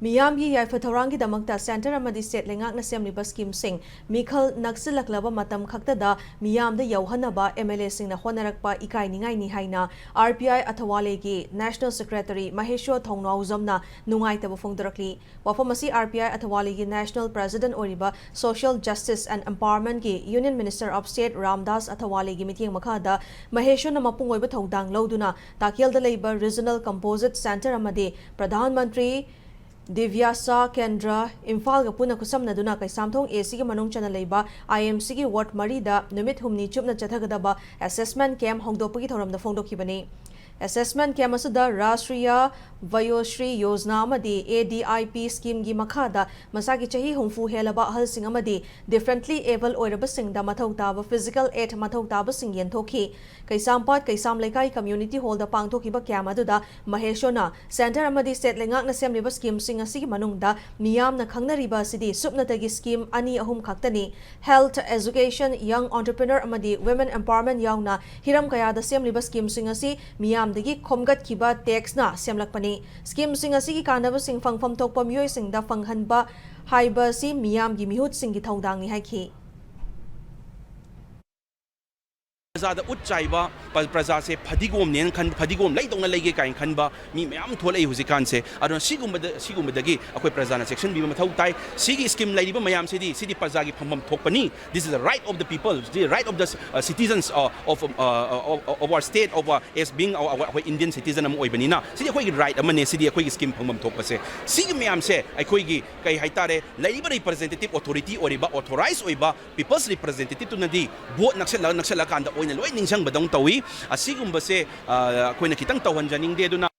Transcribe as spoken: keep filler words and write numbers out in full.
ꯃꯤꯌꯥꯝꯒꯤ ꯌꯥꯏꯐ ꯊꯧꯔꯥꯡꯒꯤꯗꯃꯛꯇ centre ꯑꯃꯗꯤ state ꯂꯩꯉꯥꯛꯅ ꯁꯦꯝꯂꯤꯕ schemeꯁꯤꯡ ꯃꯤꯈꯜ ꯅꯛꯁꯤꯜꯂꯛꯂꯕ ꯃꯇꯝ ꯈꯛꯇꯗ ꯃꯤꯌꯥꯝꯗ ꯌꯧꯍꯟꯅꯕ MLAꯁꯤꯡꯅ ꯍꯣꯠꯅꯔꯛꯄ ꯏꯀꯥꯏꯅꯤꯡꯉꯥꯏꯅꯤ ꯍꯥꯏꯅ RPI ꯑꯊꯋꯥꯂꯦꯒꯤ National Secretary ꯃꯍꯦꯁ꯭ꯋꯔ ꯊꯧꯅꯥꯎꯖꯝꯅ ꯅꯨꯡꯉꯥꯏꯇꯕ ꯐꯣꯡꯗꯣꯔꯛꯂꯤ꯫ ꯋꯥꯐꯝ ꯑꯁꯤ RPI ꯑꯊꯋꯥꯂꯦꯒꯤ National President ꯑꯣꯏꯔꯤꯕ Social Justice and Empowermentꯀꯤ Union Minister of State Ramdas ꯑꯊꯋꯥꯂꯦꯒꯤ ꯃꯤꯠꯌꯦꯡ ꯃꯈꯥꯗ ꯃꯍꯦꯁ꯭ꯋꯔꯅ ꯃꯄꯨꯡ ꯑꯣꯏꯕ ꯊꯧꯗꯥꯡ ꯂꯧꯗꯨꯅ ꯇꯥꯈꯦꯜꯗ ꯂꯩꯕ Regional Composite Centre ꯑꯃꯗꯤ ꯄ꯭ꯔꯙꯥꯟ ꯃꯟꯇ꯭ꯔꯤ ꯗꯤꯕ꯭ꯌꯥꯁꯥ ꯀꯦꯟꯗ꯭ꯔ ꯏꯝꯐꯥꯜꯒ ꯄꯨꯟꯅ ꯈꯨꯠꯁꯝꯅꯗꯨꯅ ꯀꯩꯁꯥꯝꯊꯣꯡ ACꯒꯤ ꯃꯅꯨꯡ ꯆꯟꯅ ꯂꯩꯕ IMCꯒꯤ ward ꯃꯔꯤꯗ ꯅꯨꯃꯤꯠ ꯍꯨꯝꯅꯤ ꯆꯨꯞꯅ ꯆꯠꯊꯒꯗꯕ assessment camp ꯍꯧꯗꯣꯛꯄꯒꯤ ꯊꯧꯔꯝꯗ ꯐꯣꯡꯗꯣꯛꯈꯤꯕꯅꯤ꯫ Assessment camp ꯑꯁꯤꯗ ꯔꯥꯁꯇ꯭ꯔꯤꯌ ꯚꯌꯣꯁ꯭ꯔꯤ ꯌꯣꯖꯅꯥ ꯑꯃꯗꯤ ADIP schemeꯒꯤ ꯃꯈꯥꯗ ꯃꯁꯥꯒꯤ ꯆꯍꯤ ꯍꯨꯝꯐꯨ ꯍꯦꯜꯂꯕ ꯑꯍꯜꯁꯤꯡ ꯑꯃꯗꯤ differently abled ꯑꯣꯏꯔꯕꯁꯤꯡꯗ ꯃꯊꯧ ꯇꯥꯕ physical aid ꯃꯊꯧ ꯇꯥꯕꯁꯤꯡ ꯌꯦꯟꯊꯣꯛꯈꯤ꯫ ꯀꯩꯁꯥꯝꯄꯥꯠ ꯀꯩꯁꯥꯝ ꯂꯩꯀꯥꯏ community hallꯗ ꯄꯥꯡꯊꯣꯛꯈꯤꯕ camp ꯑꯗꯨꯗ ꯃꯍꯦꯁ꯭ꯋꯔꯅ centre ꯑꯃꯗꯤ state ꯂꯩꯉꯥꯛꯅ ꯁꯦꯝꯂꯤꯕ schemeꯁꯤꯡ ꯑꯁꯤꯒꯤ ꯃꯅꯨꯡꯗ ꯃꯤꯌꯥꯝꯅ ꯈꯪꯅꯔꯤꯕ ꯑꯁꯤꯗꯤ ꯁꯨꯞꯅꯇꯒꯤ scheme ꯑꯅꯤ ꯑꯍꯨꯝ ꯈꯛꯇꯅꯤ꯫ Health, education, young entrepreneur ꯑꯃꯗꯤ women empowerment ꯌꯥꯎꯅ ꯍꯤꯔꯝ ꯀꯌꯥꯗ ꯁꯦꯝꯂꯤꯕ schemeꯁꯤꯡ ꯑꯁꯤ ꯃꯤꯌꯥꯝꯗꯒꯤ ꯈꯣꯝꯒꯠꯈꯤꯕ taxꯅ ꯁꯦꯝꯂꯛꯄꯅꯤ꯫ Schemeꯁꯤꯡ ꯑꯁꯤꯒꯤ ꯀꯥꯟꯅꯕꯁꯤꯡ ꯐꯪꯐꯝ ꯊꯣꯛꯄ ꯃꯤꯑꯣꯏꯁꯤꯡꯗ ꯐꯪꯍꯟꯕ ꯍꯥꯏꯕ ꯑꯁꯤ ꯃꯤꯌꯥꯝꯒꯤ ꯃꯤꯍꯨꯠꯁꯤꯡꯒꯤ ꯊꯧꯗꯥꯡꯅꯤ ꯍꯥꯏꯈꯤ꯫ ꯄ꯭ꯔꯖꯥꯗ ꯎꯠ ꯆꯥꯏꯕ, ꯄ-, ꯄ꯭ꯔꯖꯥꯁꯦ ꯐꯗꯤꯒꯣꯝꯅꯦꯅ ꯈꯟ-, ꯐꯗꯤꯒꯣꯝ ꯂꯩꯗꯧꯅ ꯂꯩꯒꯦ ꯀꯥꯏꯅ ꯈꯟꯕ ꯃꯤ ꯃꯌꯥꯝ ꯊꯣꯛꯂꯛꯏ ꯍꯧꯖꯤꯛꯀꯥꯟꯁꯦ꯫ ꯑꯗꯨꯅ ꯁꯤꯒꯨꯝꯕꯗ, ꯁꯤꯒꯨꯝꯕꯗꯒꯤ ꯑꯩꯈꯣꯏ ꯄ꯭ꯔꯖꯥꯅ ꯆꯦꯛꯁꯤꯟꯕꯤꯕ ꯃꯊꯧ ꯇꯥꯏ꯫ ꯁꯤꯒꯤ scheme ꯂꯩꯔꯤꯕ ꯃꯌꯥꯝꯁꯤꯗꯤ, ꯁꯤꯗꯤ ꯄ꯭ꯔꯖꯥꯒꯤ ꯐꯪꯐꯝ ꯊꯣꯛꯄꯅꯤ꯫ This is the right of the people, the right of the, uh, citizens, uh, of, uh, of, of our state, of, uh, as being our, our, ꯑꯩꯈꯣꯏ Indian citizen ꯑꯃ ꯑꯣꯏꯕꯅꯤꯅ, ꯁꯤꯗꯤ ꯑꯩꯈꯣꯏꯒꯤ right ꯑꯃꯅꯦ꯫ ꯁꯤꯗꯤ ꯑꯩꯈꯣꯏꯒꯤ scheme ꯐꯪꯐꯝ ꯊꯣꯛꯄꯁꯦ꯫ ꯁꯤꯒꯤ ꯃꯌꯥꯝꯁꯦ ꯑꯩꯈꯣꯏꯒꯤ, ꯀꯩ ꯍꯥꯏꯇꯥꯔꯦ, ꯂꯩꯔꯤꯕ representative authority ꯑꯣꯏꯔꯤꯕ, authorized ꯑꯣꯏꯕ people's representativeꯇꯨꯅꯗꯤ vote ꯅꯛꯁꯜꯂ-, ꯅꯛꯁꯜꯂꯀꯥꯟꯗ ꯑꯣꯏꯅ ꯂꯣꯏ ꯅꯤꯡꯁꯤꯡꯕꯗꯧꯅ ꯇꯧꯏ꯫ ꯑꯁꯤꯒꯨꯝꯕꯁꯦ, ꯑ, ꯑꯩꯈꯣꯏꯅ ꯈꯤꯇꯪ ꯇꯧꯍꯟꯖꯅꯤꯡꯗꯦ꯫ ꯑꯗꯨꯅ